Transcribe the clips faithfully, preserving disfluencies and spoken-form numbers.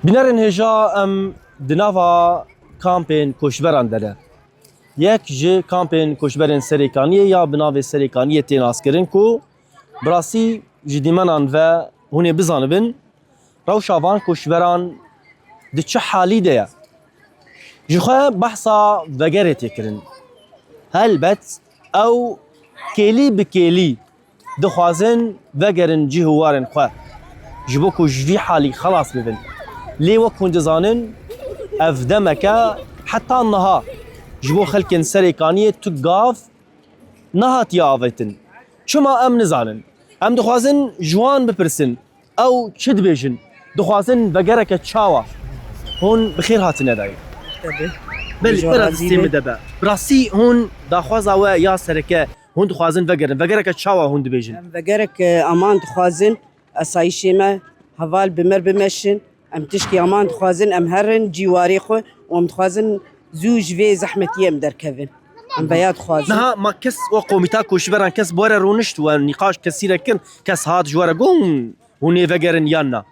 Bînerên hêja, em di nava kampên koçberan de ne. Yek ji kampên koçberên Serêkaniyê ya bi navê Serêkaniyê tê naskirin ku bi rastî ji dîmenan ve hûn ê bizanibin rewşa van koçberan di çi halî de ye. Ji xwe behsa vegerê tê kirin. Helbet ew kêlî bi kêlî dixwazin vegerin cih û warên xwe, ji bo ku ji vî halî xelas bibin. Lê wek hûn dizanin, ev demeke heta niha ji bo xelkên Serêkaniyê tu gav nehatiye avêtin. Çima em nizanin. Em dixwazin ji wan bipirsin, ew çi dibêjin? Dixwazin vegereke çawa? Hûn bi xêr hatine dayê. Tabii. Belê, Hêja bera razî distê be. Min de be. Bi rastî hûn daxwaza we ya sereke, hûn dixwazin vegerin. Vegereke çawa hûn dibêjin? Em vegerek, e, aman dixwazin, esayîşê me, heval bi me re bimeşin, em tişkî aman dixwazin, em herin cîwarê xwe û em dixwazin zû ji vê zehmetiyê em derkevin. Em veya dixwazin. Niha ma kes we komîta koçberan kes bi we re rûnişt we nîqaş kesî re kirin, kes hat ji we re got hûn ê vegerin yan na?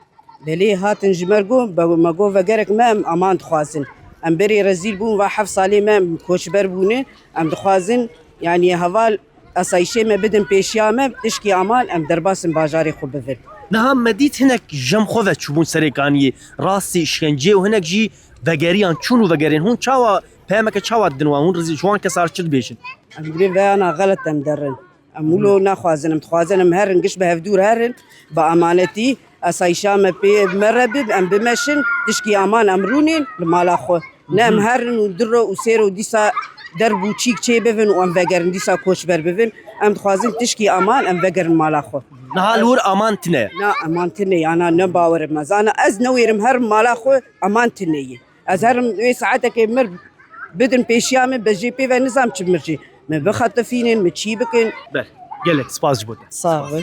Belê hatin ji me re got, be-, me got vegerek me em aman dixwazin. Em berê rezîl bûn, va heft salê me em koçber bûne. Em dixwazin, yanî heval esayîşê me bidin pêşiya me, tişkî aman em derbasên bajarê xwe bivin. Niha me dît hinek ji xwe ve çûbûn Serêkaniyê. Rastî îşkenceyê û hinek jî vegeriyan çûn û vegerên. Hûn çawa peyameke çawa didin wan? Hûn rizî ji wan kesa re çi dibêjin? Em girê veyana xelet em derin. Em wilo naxwazin, em dixwazin em herin, giş bi hevdûr herin, bi amanetî, esayîşa me pê me re bib, em bimeşin, tişkî aman em rûnên li mala xwe. Ne em herin û du ro û sê ro dîsa derb û çîk çê bibin û em vegerin, dîsa koçber bibin. Em dixwazin tişkî aman em vegerin mala xwe. Niha li wir aman tine. Na, aman tine, yana ne bawerim me. Zana ez newêrim herim mala xwe, aman tine ye. Ez herim wê saetekê mir bidin pêşiya min, be jê pê ve nizam çi mir jê. Min bixetifînin, min çî bikin. Ber, gelek spas ji bo te. Sağ ol.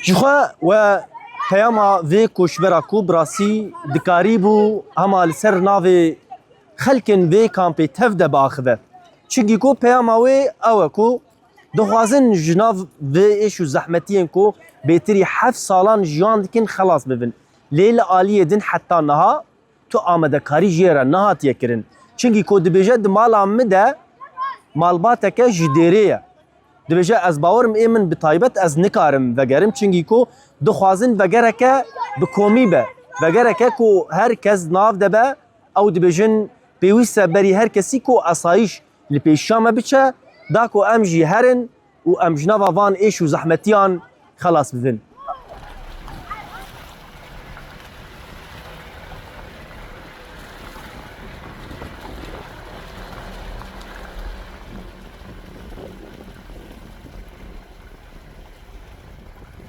Ji xwe we peyama vê koçbera ku bi rastî dikarîbû hema li ser navê xelkên vê kampê tev de biaxive. Çimkî ku peyama wê ew e ku dixwazin ji nav vê êş û zehmetiyên ku bêtirî heft salan jiyan dikin xelas bibin. Lê li aliyê din heta niha tu amadekarî jê re nehatiye kirin. Çimkî ku dibêje di mala min de malbateke ji dêrê ye. Dibêje ez bawerim ê min bi taybet ez nikarim vegerim. Çimkî ku dixwazin vegereke bi komî be. Vegereke ku her kes nav de be, ew dibêjin pêwîst e berî her kesî ku esayîş li pêşiya me biçe, da ku em jî herin û em ji nava van êş û zehmetiyan xelas bibin.